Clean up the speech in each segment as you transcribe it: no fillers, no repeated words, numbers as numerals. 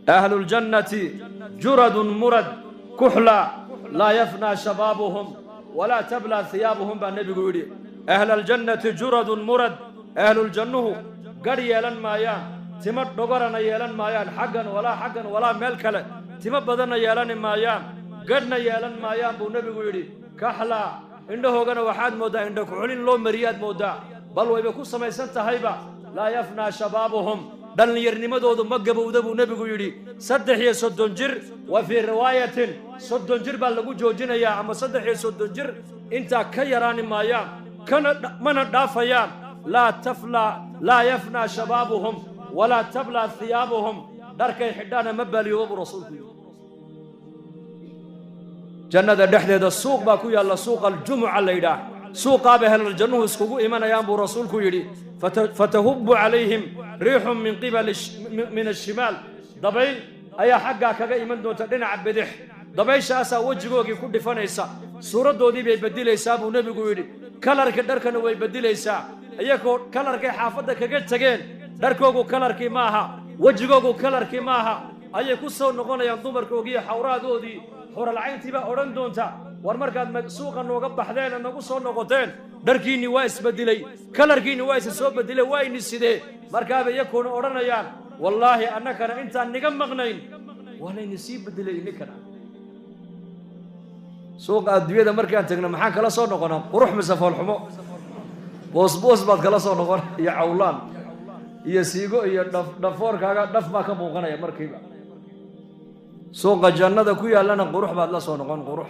Ahluljannati juradun murad kuxla laa yafnaa shabaabuhum walaa tablaa hiyaabuhum baa nebigu yidhi. Ahlaljannati juradun murad, ahluljannuhu gadh yeelan maayaan, timo dhogorana yeelan maayaan, xaggan walaa xaggan walaa meel kale timo badanna yeelani maayaan, gadhna yeelan maayaan buu nebigu yidhi. Kaxlaa, indhahoogana waxaad mooddaa indha kuxulin loo mariyaad mooddaa, bal wayba ku samaysan tahayba. Laa yafnaa shabaabuhum, dhallinyarnimadoodu ma gabowda buu nebigu yidhi. 33 jir, wa fii riwaayatin 30 jir baa lagu joojinayaa, ama 33 jir intaa ka yaraani maayaan, kana mana dhaafayaan. Laa yafnaa shabaabuhum walaa tablaa hiyaabuhum, dharkay xidhaana ma baaliyooba buu rasuulku yidhi. Jannada dhexdeeda suuq baa ku yaalla, suuqa aljumuca la yidhaah, suuqaaba helaljannuhu iskugu imanayaan buu rasuulku yidhi. Fatahubbu calayhim riixun min qibali min ashimaal, dabayl ayaa xaggaa kaga iman doonta dhinaca bidix, dabayshaasaa wejigoogii ku dhifanaysa, suuraddoodii bay beddilaysaa buu nebigu yidhi. Kalarkii dharkana way beddilaysaa, iyagoo kalarkay xaafadda kaga tegeen dharkoogu kalarkii maaha, wejigoogu kalarkii maaha, ayay ku soo noqonayaan dumarkoogiiyo xawraadoodii. Xuralcayntii baa odhan doonta, war markaad suuqa nooga baxdeen ee nagu soo noqoteen, dharkiinnii waa isbeddilay, kalarkiinni waa isa soo beddelay, waa ini sidee? Markaaba iyakuuna odhanayaan, wallaahi annakana intaan niga maqnayn waa layni sii beddelay ininkana. Suuqa adduunyada markaan tegno maxaan kala soo noqonaa? Qurux mise foolxumo? Boosboos baad kala soo noqon, iyo cawlaan iyo siigo iyo dhafoorkaaga dhaf baa ka muuqanaya markiiba. Suuqa jannada ku yaallana qurux baad la soo noqon, qurux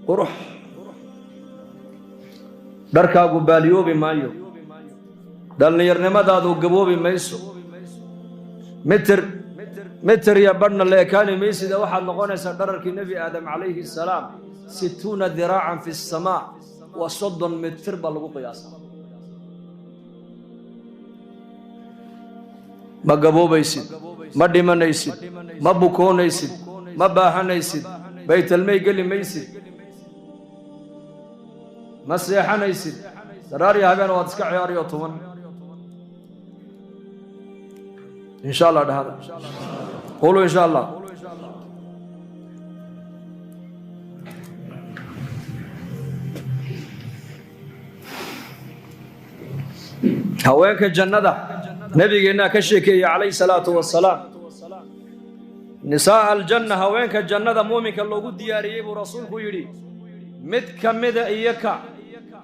qurux. Dharkaagu baaliyoobi maayo, dhallinyarnimadaadu gaboobi mayso, mitir mitir iyo badhna la ekaani maysida. Waxaad noqonaysaa dhararkii Nebi Aadam calayhi salaam, 60 diraacan fi asamaa, waa 30 mitir baa lagu qiyaasaa. Ma gaboobaysid, ma dhimanaysid, ma bukoonaysid, ma baahanaysid, baytalmay geli maysid, ma seexanaysid, daraariya habeen waad iska ciyaariyo tuban. Insha Allah dhahada, qulu insha Allah. Haweenka jannada nabigeennaa ka sheekeeyey calayhi salaatu wasalaam. Nisaa'a aljanna, haweenka jannada muuminka loogu diyaariyey buu rasuulku yidhi, mid ka mida iyaka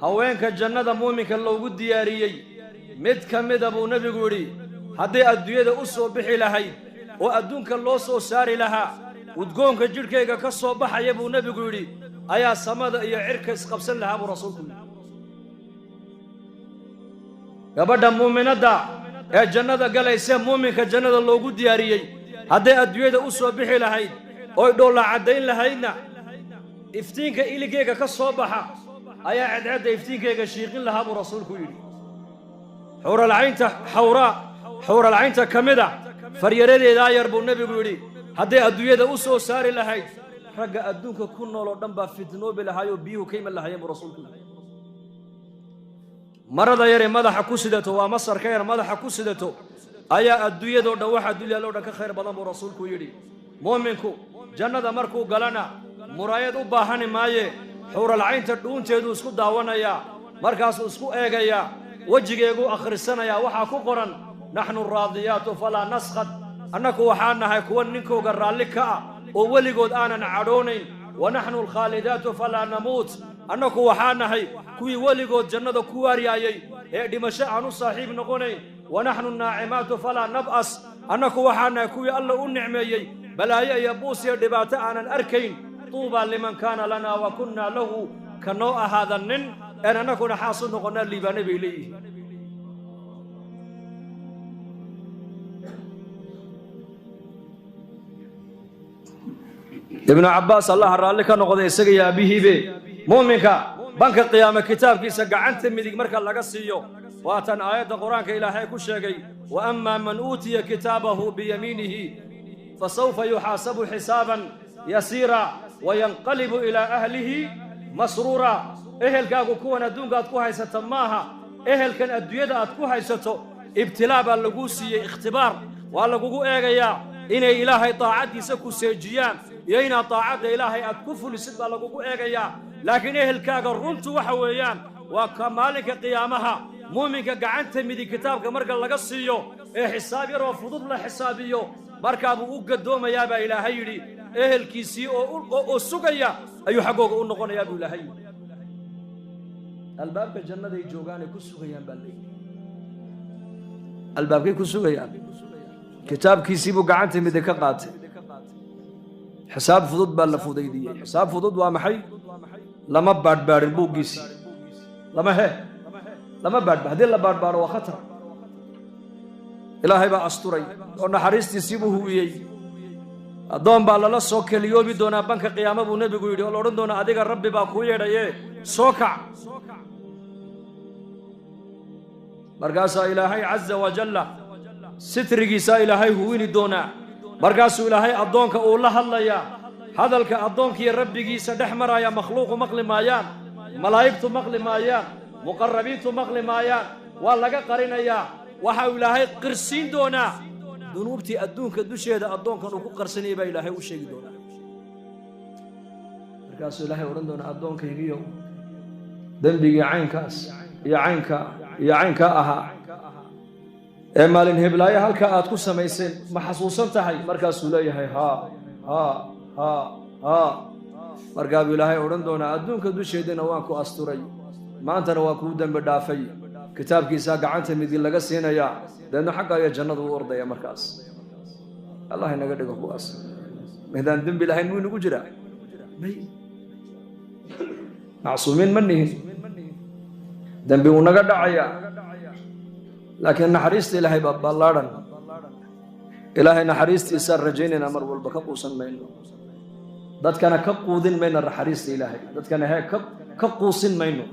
haweenka jannada muuminka loogu diyaariyey mid ka mida buu nebigu yidhi, hadday adduunyada u soo bixi lahayd oo adduunka loo soo saari lahaa, udgoonka jidhkayga ka soo baxaya buu nebigu yidhi ayaa samada iyo cirka isqabsan lahaa buu rasuulku yidhi. Gabadha muuminadda ee jannada galaysa muuminka jannada loogu diyaariyey hadday adduunyada u soo bixi lahayd oy dhoolla caddayn lahaydna, iftiinka iligeyga ka soo baxa ayaa cedcedda iftiinkayga shiiqin lahaa buu rasuulku yidhi. Xuuralcaynta xawraa, xuuralcaynta ka mid a faryaradeedaa yar buu nebigu yidhi, hadday adduunyada u soo saari lahayd, ragga adduunka ku nool oo dhan baa fitnoobi lahaayoo biyuhu ka iman lahaayeen buu rasuulku yidhi. Marada yaree madaxa ku sidato, waa masarka yar madaxa ku sidato, ayaa adduunyadoo dhan waxa dulyaaloo dhan ka khayr badan buu rasuulku yidhi. Mu'minku jannada markuu galana muraayad u baahani maaye, xuuralcaynta dhuunteeduu isku daawanayaa, markaasuu isku eegayaa, wejigeeguu akhrisanayaa, waxaa ku qoran naxnu raadiyaatu falaa naskhad, annaku waxaa nahay kuwa ninkooga raalli ka ah oo weligood aanan cadhoonayn. Wa naxnu alkhaalidaatu falaa namuut, annaku waxaa nahay kuwii weligood jannada ku waaryaayey ee dhimasho aan u saaxiib noqonayn. Wa naxnu naacimaatu falaa nab'as, annaku waxaa nahay kuwii Alla u nicmeeyey, balaayo iyo buus iyo dhibaato aanan arkayn. Tuubaa liman kaana lanaa wa kunnaa lahu, ka noo ahaada nin een annakuna xaas u noqonnaa liibaane bay leeyihiin. Ibnu Cabbaas Allaha raalli ka noqday isaga iyo aabihiibe, muuminka banka qiyaame kitaabkiisa gacanta midig marka laga siiyo, waatan aayadda qur-aanka Ilaahay ku sheegay, wa amaa man uutiya kitaabahu biyamiinihi fasawfa yuxaasabu xisaaban yasiira wayanqalibu ilaa ahlihi masruura. Ehelkaagu kuwan adduunka aad ku haysata maaha, ehelkan adduunyada aad ku haysato Ibtilaa baa laguu siiyey, ikhtibaar waa lagugu eegayaa inay Ilaahay daacaddiisa ku seejiyaan iyo inaad daacadda Ilaahay aad ku fulisid baa lagugu eegayaa. Laakiin ehelkaaga runtu waxa weeyaan waa ka maalinka qiyaamaha muuminka gacanta midig kitaabka marka laga siiyo ee xisaab yaroo fudud la xisaabiyo, markaabuu u gadoomayaa baa Ilaahay yidhi. Ehelkiisii oo sugaya ayuu xaggooga u noqonayaa buu Ilaahay yidhi. Albaabka jannaday joogaanay ku sugayaan baa layidhi. Albaabkay ku sugayaan. Kitaabkiisii buu gacanta midig ka qaatay. Xisaab fudud baa la fudaydiyey. Xisaab fudud waa maxay? Lama baadhbaadhin buuggiisii, lama he lama baadhba. Haddii la baadhbaadho waa khatar. Ilaahay baa asturay oo naxariistiisii buu hubiyey. Addoon baa lala soo keliyoobi doonaa banka qiyaamo buu Nebigu yidhi, oo la odhan doonaa: "Adiga Rabbi baa kuu yeedhaye, soo kac." Markaasaa Ilaahay caza wajalla sitrigiisaa Ilaahay huwini doonaa. Markaasuu Ilaahay addoonka uu la hadlayaa. Hadalka addoonkiiyo Rabbigiisa dhex maraya makhluuqu maqli maayaan, malaa'igtu maqli maayaan, muqarrabiintu maqli maayaan, waa laga qarinayaa. Waxa uu Ilaahay qirsiin doonaa dunuubtii adduunka dusheeda addoonkan uu ku qarsanayay baa Ilaahay u sheegi doonaa. Markaasuu Ilaahay odhan doonaa: "Addoonkaygiiyow, dembigii caynkaas iyo caynkaa iyo caynkaa ahaa ee maalin heblaayo halkaa aad ku samayseen ma xasuusan tahay?" Markaasuu leeyahay: "Haa, haa, haa, haa." Markaa buu Ilaahay odhan doonaa: "Adduunka dusheedina waan ku asturay, maantana waan kuu dembi dhaafay." Kitaabkiisaa gacanta midig laga siinayaa, deedna xagga ayaa jannadu u ordaya. Markaas Allah inaga dhigo kuwaas. Midaan dembi lahayn muu inagu jiraa? May, macsuumiin ma nihin, dembi wuu naga dhacayaa. Laakiin naxariista Ilaahay baa ballaadhan. Ilaahay naxariistiisaan rajaynaynaa mar walba, ka quusan mayno, dadkana ka quudin mayno naxariista Ilaahay, dadkana hee ka quusin mayno.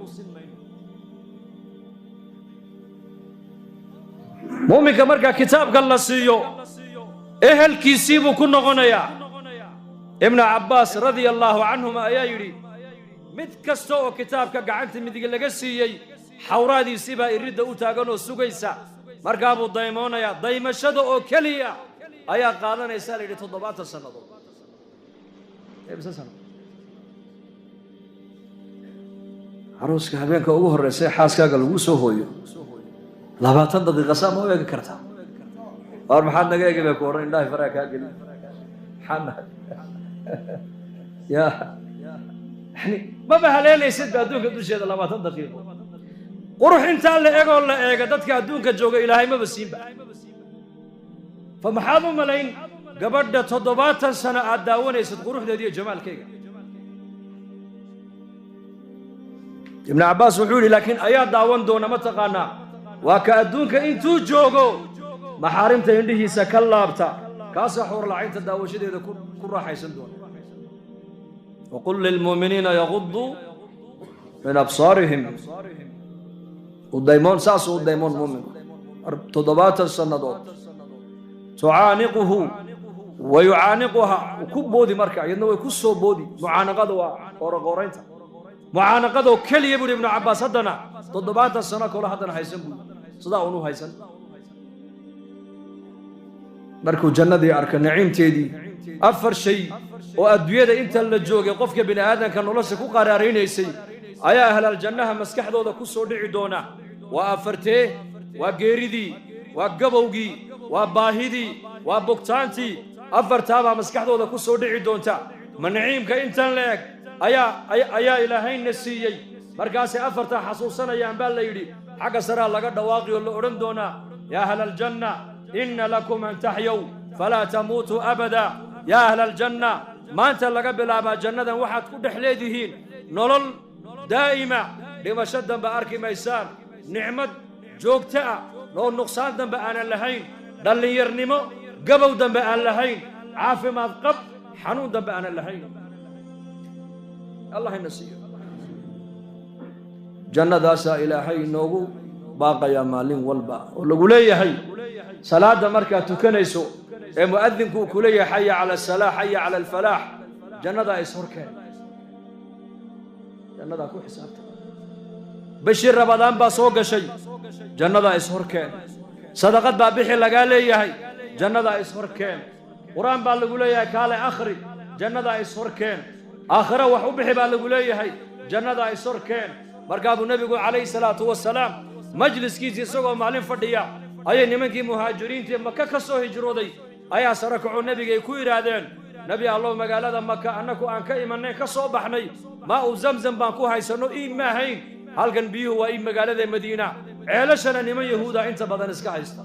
Muuminka markaa kitaabka la siiyo ehelkiisii buu ku noqonayaa. Ibnu Cabbaas radia allaahu canhuma ayaa yidhi: mid kasta oo kitaabka gacanta midig laga siiyey xawraadiisii baa iridda u taagan oo sugaysa. Markaa buu daymoonayaa. Daymashada oo keliya ayaa qaadanaysaa la yidhi 70 sannadood. Imse sano? Caruuska habeenka ugu horreysa ee xaaskaaga lagu soo hooyo 20 daqiiqa saa ma u eegi kartaa? Waar maxaad naga eegi bay ku odhan, indhahay faraha kaa geli. Maxaa nahay ya yani maba haleelaysid ba adduunka dusheeda 20 daqiiqo. Qurux intaa la egoo la eega dadka adduunka jooga Ilaahay maba siinba. Fa maxaad u malayn gabadha 70 sano aad daawanaysid quruxdeeda iyo jamaalkayga? Ibnu Cabbaas wuxuu yidhi: laakiin ayaa daawan doona ma taqaanaa? Waa ka adduunka intuu joogo maxaarimta indhihiisa ka laabta, kaasaa xuurlacaynta daawashadeeda ku raaxaysan doona. Waqul lilmu'miniina yaguduu min absaarihim. U daymoon, saasuu u daymoon muuminku 70 sannadood. Tucaaniquhu wa yucaaniquha, ku boodi marka, iyadna way ku soo boodi. Mucaanaqada waa qooroqooraynta. Mucaanaqadoo keliya buuhi Ibnu Cabbaas haddana 70 sano kale haddana haysan buui, sidaa unu haysan. Markuu jannadii arka naciimteedii, afar shay oo adduunyada inta la joogay qofka bini aadamka nolosha ku qaraaraynaysay ayaa ahlal jannaha maskaxdooda ku soo dhici doona. Waa afartee? Waa geeridii, waa gabowgii, waa baahidii, waa bogtaantii. Afartaabaa maskaxdooda ku soo dhici doonta. Ma naciimka intan la eg ayaa Ilaahayna siiyey? Markaasay afartaa xasuusanayaan baa la yidhi. Xagga saraa laga dhawaaqi oo la odhan doonaa: "Yaa ahla aljanna, inna lakum an taxyow falaa tamuutuu abada. Yaa ahla aljanna, maanta laga bilaabaa jannadan waxaad ku dhex leedihiin nolol daa'ima, dhimasho dambe arki maysaan, nicmad joogto ah oo nuqsaan dambe aanan lahayn, dhallinyarnimo, gabow dambe aan lahayn, caafimaad qab, xanuun dambe aanan lahayn." Allah ina siiyo jannadaasaa. Ilaahay inoogu baaqayaa maalin walba oo lagu leeyahay salaadda markaad tukanayso ee mu'adinku uu ku leeyahay: "Xaya cala asalaax, xaya cala alfalaax." Jannadaa is horkeen, jannadaa ku xisaabta. Bishii Rabadaan baa soo gashay, jannadaa is horkeen. Sadaqad baa bixi lagaa leeyahay, jannadaa ishorkeen. Qur-aan baa lagu leeyahay kaale akhri, jannadaa ishorkeen. Aakhiro wax u bixi baa lagu leeyahay, jannadaa ishorkeen. Markaa buu nebigu calayhi salaatu wasalaam majliskiisii isagoo maalin fadhiya ayay nimankii muhaajiriintii Maka ka soo hijrooday ayaa sare kacoo nebigay ku yidhaahdeen: Nebi Allow, magaalada Maka annaku aan ka imanay, ka soo baxnay, maa uu Zamzam baan ku haysanno, iib ma ahayn. Halkan biyuhu waa iib magaalada Madiina, ceelashana niman Yahuuda inta badan iska haysta,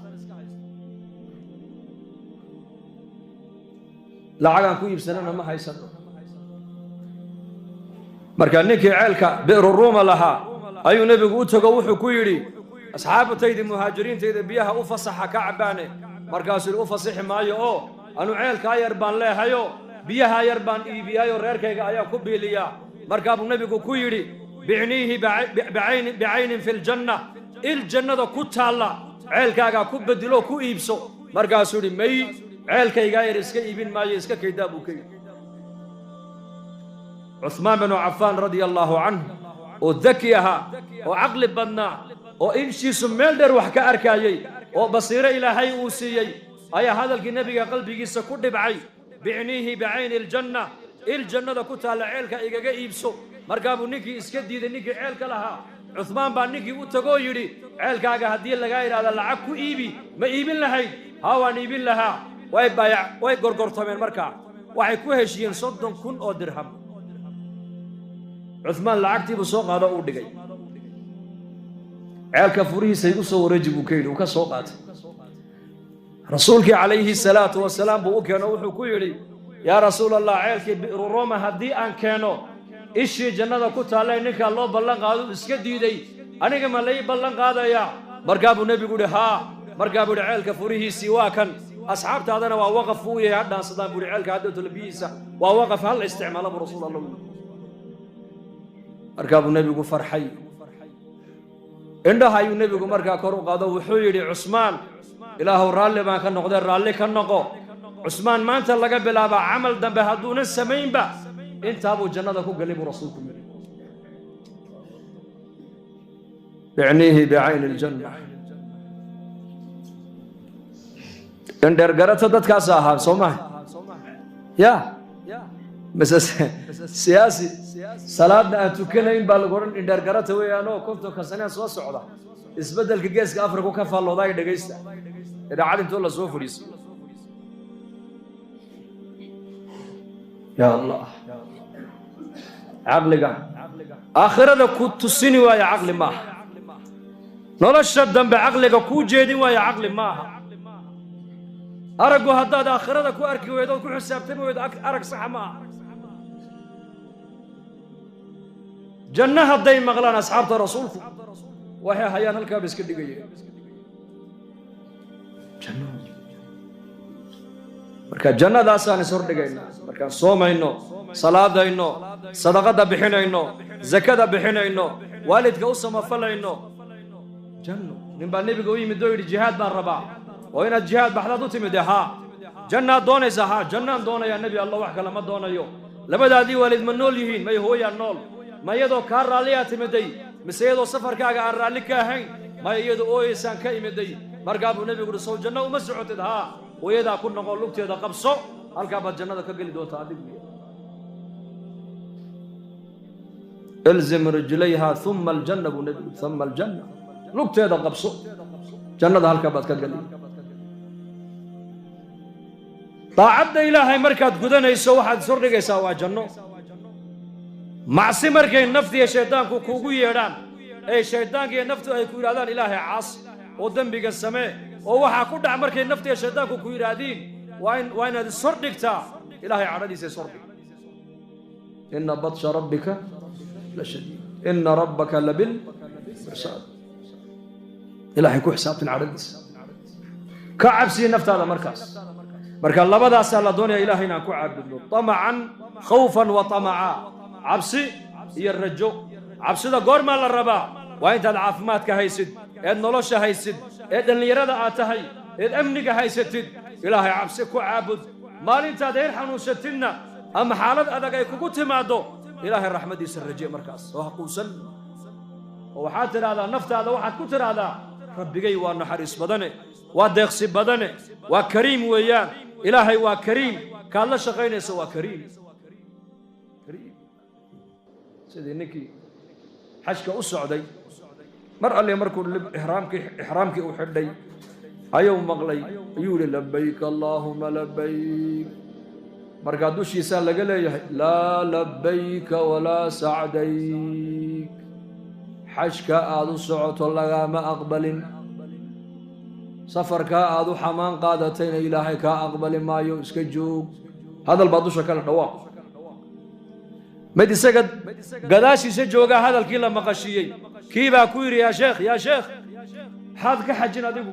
lacagaan ku iibsanana ma haysanno. Marka ninkii ceelka Bi'ru Ruuma lahaa ayuu nebigu u tego, wuxuu ku yidhi: asxaabtaydii muhaajiriintayda biyaha u fasaxa ka cabbaane. Markaasuu yidhi: u fasixi maayo, oo anu ceelkaa yar baan leehayo, biyahaa yar baan iibiyaayoo reerkayga ayaa ku biiliyaa. Markaa buu nebigu ku yidhi: bicniihi bicaynin fi ljanna, il jannada ku taalla ceelkaagaa ku bedilo, ku iibso. Markaasuu yidhi: may, ceelkaygaa yar iska iibin maayo, iska kaydaa buu ka yidhi. Cuhmaan binu Cafaan radia allaahu canhu, oo daki ahaa oo caqli badnaa oo inshiisu meel dheer wax ka arkaayey oo basiiro Ilaahay uu siiyey, ayaa hadalkii nebiga qalbigiisa ku dhibcay: bicniihi bicayni aljanna, il jannada ku taalla ceelka igaga iibso. Markaa buu ninkii iska diiday, ninkii ceelka lahaa. Cuhmaan baa ninkii u tagoo yidhi: ceelkaaga haddii lagaa yidhahda lacag ku iibi, ma iibin lahayd? Haa, waan iibin lahaa. Way baayac, way gorgortameen. Markaa waxay ku heshiiyeen 30,000 oo dirham. Cuhmaan lacagtiibuu soo qaado, uu dhigay ceelka, furihiisa igu soo wareeji buu ka yidhi. Uu ka soo qaatay, rasuulkii calayhi salaatu wasalaam buu u keeno. Wuxuu ku yidhi: yaa rasuul Allah, ceelkii Bi'ru Roma haddii aan keeno, ishii jannada ku taallay ninkaa loo ballan qaado iska diiday, aniga ma lai ballan qaadayaa? Markaa buu nebigu yidhi: haa. Markaa buu yidhi: ceelka furihiisii waa kan, asxaabtaadana waa waqaf buu yahay, ha dhaansadaan buu yidhi. Ceelka haddowtala biyihiisa waa waqaf, hal isticmaalo buu rasuul Allah yidhi. Markaa buu nebigu farxay, indhaha ayuu nebigu markaa kor u qaado, wuxuu yidhi: Cusmaan, Ilaahow raalli baan ka noqday, raalli ka noqo. Cusmaan maanta laga bilaabaa camal dambe hadduunan samaynba, intaabuu jannada ku galay buu rasuulku yidhi. Bicniihi bicayni aljanna. Indheergarata dadkaas ahaa, soo maha? Ya mise siyaasi salaadna aan tukanayn baa lagu odhan indheergarata weeyaanoo 50-ka sanee soo socda isbeddelka Geeska Afrika ka faalloodaay. Dhegaysta idaacad intoo la soo fadhiisiyo. Ya Allah, caqliga aakhirada ku tusini waayo caqli maaha, nolosha dambe caqliga kuu jeedin waayo caqli maaha. Araggu haddaad aakhirada ku arki weydo ood ku xisaabtami weydo, arag saxa ma aha. Janno hadday maqlaan asxaabta rasuulku, waxay hayaan halkaaba iska dhigayeen janno. Marka jannadaasaan is hordhigaynaa markaan soomayno, salaadayno, sadaqadda bixinayno, zakada bixinayno, waalidka u samafalayno, janno. Nin baa nebiga u yimid oo yidhi: jihaad baan rabaa. Oo inaad jihaad baxdaad u timid? Haa. Jannaad doonaysaa? Haa, jannaan doonayaa, nebi Allah, wax kale ma doonayo. Labadaadii waalid ma nool yihiin? May, hooyaa nool. Ma iyadoo kaa raalliyaa timiday mise iyadoo safarkaaga aan raalli ka ahayn? Maya, iyadoo ooyeysaan ka imiday. Markaa buu nebigu uhi: sow janno uma socotid? Haa. Hooyadaa ku noqo, lugteeda qabso, halkaa baad jannada ka geli doontaa adigu. Ilzim rijlayha uma aljanna buu nebigu, uma aljanna. Lugteeda qabso, jannada halkaa baad ka geli. Daacadda Ilaahay markaad gudanayso, waxaad ishordhigaysaa waa janno. Macsi markay naftiiyo shayddaanku kuugu yeedhaan, ee shayddaanka iyo naftu ay ku yidhahdaan Ilaahay caas oo dembiga samee oo waxaa ku dhac, markay naftiiyo shayddaanku ku yidhaahdiin, waa inaad ishordhigtaa Ilaahay cadhadiisa. Ishordhig. Ina batsha rabbika la shadiid, ina rabbaka labil mirsaad. Ilaahay ku xisaabtan, cadhadiisa ka cabsiya naftaada markaas. Marka labadaasaa la doonaya Ilahay inaan ku caabudno: tamacan, khawfan wa tamaca, cabsi iyo rajo. Cabsida goormaa la rabaa? Waa intaad caafimaadka haysid, eed nolosha haysid, ee dhallinyarada aad tahay, eed amniga haysatid, Ilaahay cabsi ku caabud. Maalintaad heer xanuunsatidna ama xaalad adag ay kugu timaaddo, Ilaahay raxmaddiisa raje markaas, oo haquusan, oo waxaad tidhaahdaa naftaada, waxaad ku tidhaahdaa: rabbigay waa naxariis badane. Waa deeqsi badane, waa kariim weeyaan. Ilaahay waa kariim, kaad la shaqaynayso waa kariim. Kariim sidii ninkii xajka u socday, mar alle markuu ixraamkii u xidhay ayuu maqlay, ayuu yihi: "Labayk allaahuma labayk." Markaa dushiisaa laga leeyahay: "Laa labayka walaa sacdayk, xajka aad u socoto lagaama aqbalin, safarkaa aad u xamaan qaadatayna Ilaahay kaa aqbali maayo, iska joog." Hadal baa dusha kale dhawaaq. Mid isaga gadaashiisa joogaa hadalkii la maqashiiyey, kii baa ku yidhi: "Yaa sheekh, yaa sheekh, maxaad ka xajin adigu?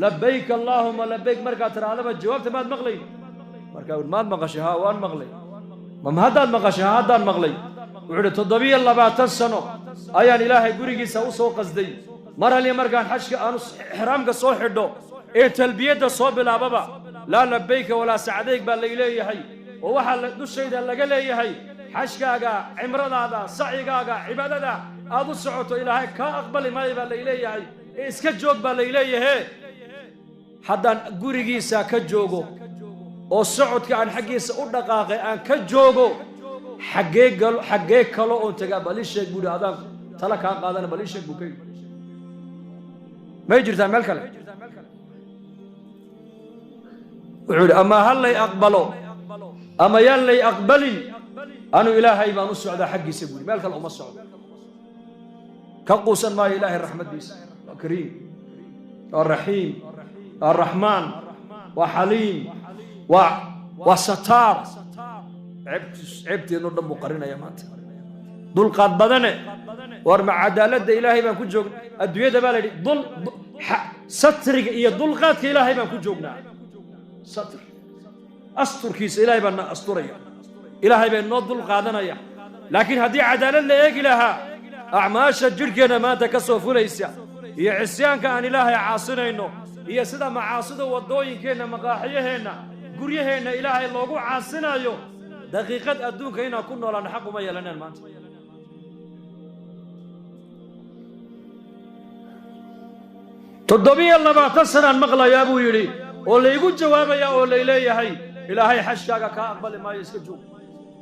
Labayk allaahuma labayk markaad tirahdaba jawaabta maad maqlayn." Markaa maad maqashay? "Haa, waan maqlay." Ma haddaad maqashay? "Ha, haddaan maqlay." Wuxuu idhi: 27 sano ayaan Ilaahay gurigiisa u soo qasday. Mar halya markaan xajka aanu ixraamka soo xidho ee talbiyadda soo bilaababa, laa labayka walaa sacdayg baa lay leeyahay, oo waxaa dushayda laga leeyahay xajkaaga, cimradaada, sacyigaaga, cibaadada aad u socoto Ilaahay kaa aqbali maayo baa lay leeyahay, ee iska joog baa lay leeyahe. Haddaan gurigiisa ka joogo oo socodka aan xaggiisa u dhaqaaqay aan ka joogo, xaggee galo, xaggee kalo oon tagaa? Bal ii sheeg," buuhi, "adaan tala kaa qaadana, bal ii sheeg," buu ka yidhi. May jirtaa meel kale? Wuxuu yidhi: "Ama ha lay aqbalo ama yaan lay aqbalin, anu Ilaahay baan u socdaa xaggiisa," buuhi, "meel kale uma socdo. Ka quusan maayo Ilaahay raxmaddiisa. Waa kariim, waa raxiim, waa raxmaan, waa xaliim, waa sataar." Ceebteenno dhan buu qarinaya maanta. Dulqaad badane. War ma cadaaladda Ilaahay baan ku joogna? Adduunyada baa la yidhi dul satriga iyo dulqaadka Ilaahay baan ku joognaa. Satr asturkiisa Ilaahay baa na asturaya, Ilaahay baa noo dul qaadanaya. Laakiin haddii cadaalad la eegi lahaa, acmaasha jidhkeenna maanta ka soo fulaysa iyo cisyaanka aan Ilaahay caasinayno iyo sida macaasida waddooyinkeenna, maqaaxiyaheenna, guryaheenna Ilaahay loogu caasinayo, daqiiqad adduunka inaan ku noolaan xaq uma yeelaneen maanta. 27 sanaan maqlayaa, buu yidhi, oo laygu jawaabayaa oo lay leeyahay Ilaahay xajkaaga kaa aqbali maayo, iska joog.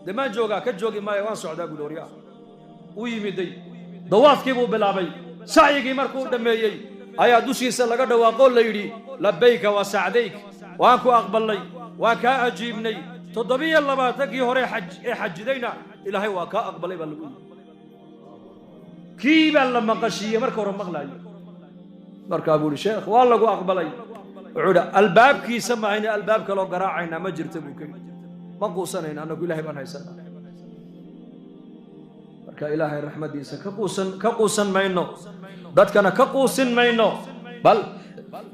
Dee maan joogaa? Ka joogi maayo, waan socdaa, buuhi. Horyaa u yimiday, dawaafkii buu bilaabay. Sacyigii markuu dhammeeyey ayaa dushiisa laga dhawaaqoo la yidhi: "Labayka wa sacdayk, waan ku aqbalnay, waan kaa ajiibnay. 27kii hore ee xajidayna Ilaahay waa kaa aqbalay," baa lagu yidhi. Kii baa la maqashiiyey marka hore maqlaayo. Markaa buu ihi: "Sheekh, waa lagu aqbalay." Wuxuu idhi: "Albaabkiisa maahayna albaab kaloo garaacaynaa ma jirta," buu ka yidhi. "Ma quusanayna annagu, Ilahay baan haysanaa." Marka Ilaahay raxmaddiisa ka quusan mayno, dadkana ka quusin mayno, bal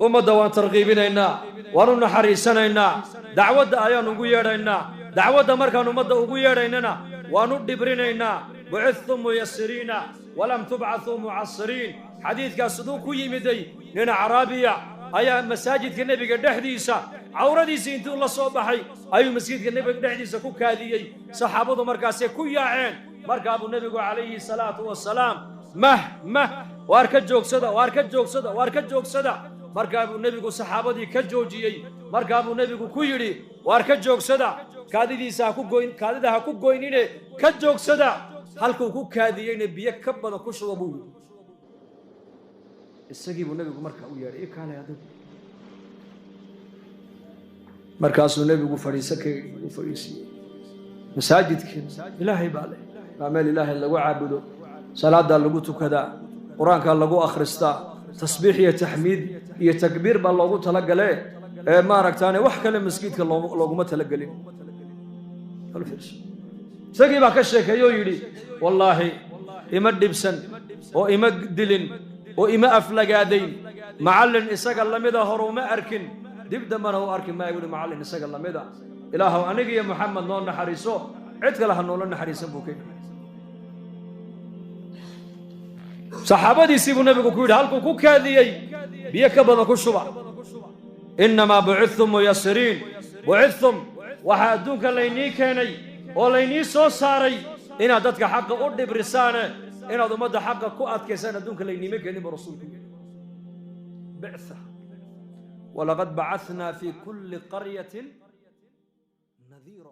ummadda waan tarqiibinaynaa, waan u naxariisanaynaa, dacwadda ayaan ugu yeedhaynaa. Dacwadda markaan ummadda ugu yeedhaynana waan u dhibrinaynaa. Bucidtum muyasiriina walam tubcathuu mucasiriin. Xadiidkaas siduu ku yimiday? Nin acraabiya ayaa masaajidka Nebiga dhexdiisa cawradiisii intuu la soo baxay ayuu masjidka Nebiga dhexdiisa ku kaadiyey. Saxaabadu markaasay ku yaaceen. Markaa buu Nebigu calayhi salaatu wasalaam: "Mah, mah, waar ka joogsada, waar ka joogsada, waar ka joogsada." Markaa buu Nebigu saxaabadii ka joojiyey. Markaa buu Nebigu ku yidhi: "Waar ka joogsada, kaadidiisa ha ku goyn, kaadida ha ku goynine, ka joogsada. Halkuu ku kaadiyeyna biyo ka badan ku shuba," buu yidhi. Isagii buu Nebigu markaa u yeedhay: "I kaalay adigu." Markaasuu Nebigu fadhiiso ka u fadhiisiiyey. Masaajidkeen Ilaahay baa leh, waa meel Ilaahay lagu caabudo, salaadaa lagu tukadaa, qur-aankaa lagu akhristaa, tasbiix iyo taxmiid iyo takbiir baa loogu talagalee, ee maaragtaane wax kale masjidka looguma talagelin. Isagii baa ka sheekeeye oo yidhi: "Wallaahi ima dhibsan oo ima dilin oo ima aflagaadayn. Macallin isaga lamida hore uma arkin, dib dambana u arki maayo," wuhi, "macallin isaga lamida. Ilaahow aniga iyo Moxamed noo naxariiso, cid kale ha noola naxariisan," buu ka yidhi. Saxaabadiisii buu Nebigu ku yidhi: "Halkuu ku kaadiyey biyo ka badan ku shuba." Innamaa bucidtum muyasiriin. Bucidtum, waxaa adduunka laynii keenay oo laynii soo saaray inaad dadka xaqa u dhibrisaane, inaad ummadda xaqa ku adkaysaan adduunka layniima keenin, buu Rasuulku yidhi. Bictha. Walaqad bacanaa fi kulli qaryatin nadiira.